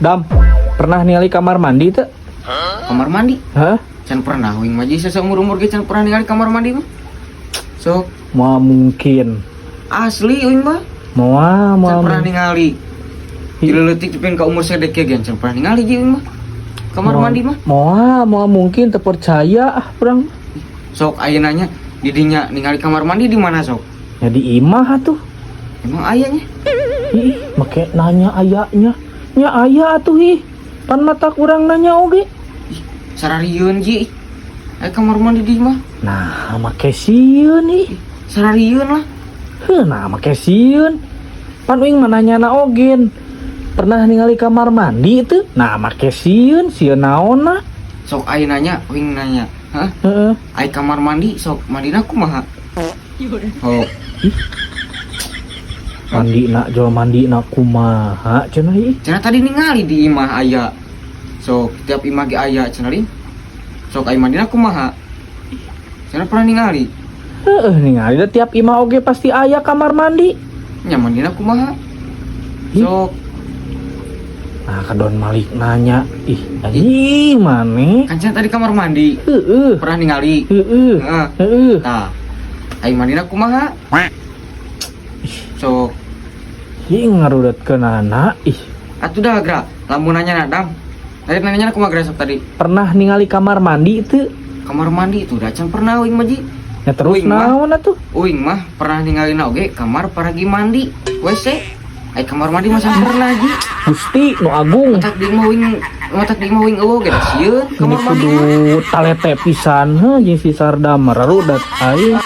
Dam, pernah ningali kamar mandi teu? Kamar mandi? Hah? Can pernah uing mah, seumur umur ge can pernah ningali kamar mandi mah. Sok. Moal mungkin. Asli uing mah. Moal Can moal. pernah ningali. Ti leutik tepi ka umur sedek ge can pernah ningali ji uing mah. Kamar mandi mah. Moal moal mungkin, terpercaya ah urang. Sok, ayeuna nya didinya ningali kamar mandi di mana, sok? Ya di imah atuh. Emang aya nya? Ih, make nanya ayanya. Nya aya atuh ih. Pan mata kurang nanya oge. Sararieun ji. Aya kamar mandi di imah. Nah, make sieun ih. Sararieun lah. Heuh, nah make sieun. Pan uing mah nanyana ogen. Pernah ningali kamar mandi itu? Nah, make sieun, sieun naonna? Sok, ayeuna nya uing nanya. Hah? Heeh. Ai kamar mandi sok mandina kumaha? Oh, Mandi nak jual mandi nak kumaha cenah ih. Cenah tadi ningali di imah aya. Sok, tiap imah ge aya cenah lin. Sok, ai mandina kumaha? Cenah pernah ningali. Heeh, ningali da tiap imah oge pasti aya kamar mandi. Nya mandina kumaha? Ih. Sok. Nah, kadon Malik nanya, ih, anjing maneh. Kan cenah tadi kamar mandi pernah ningali. Heeh. Heeh. Heeh. Tah. Ai mandina kumaha? Sok. Ih, ngarudatkeun anak ih. Atuh dah gra, lamun nanya na, Dam. Tadi nanya kumaha gra, sok tadi? Pernah ningali kamar mandi itu? Kamar mandi itu dah can pernah uing mah, Ji. Ya terus Uing mah. Naon atuh? Uing mah pernah ningali oge kamar paragi mandi WC. Ai kamar mandi mah can pernah, Ji. Gusti nu agung. Matak di imah uing, matak di imah uing euweuh ge da sieun Ini kamar mandi kudu mah. Talete pisan heuh jeung si Sardam, rarudat aing.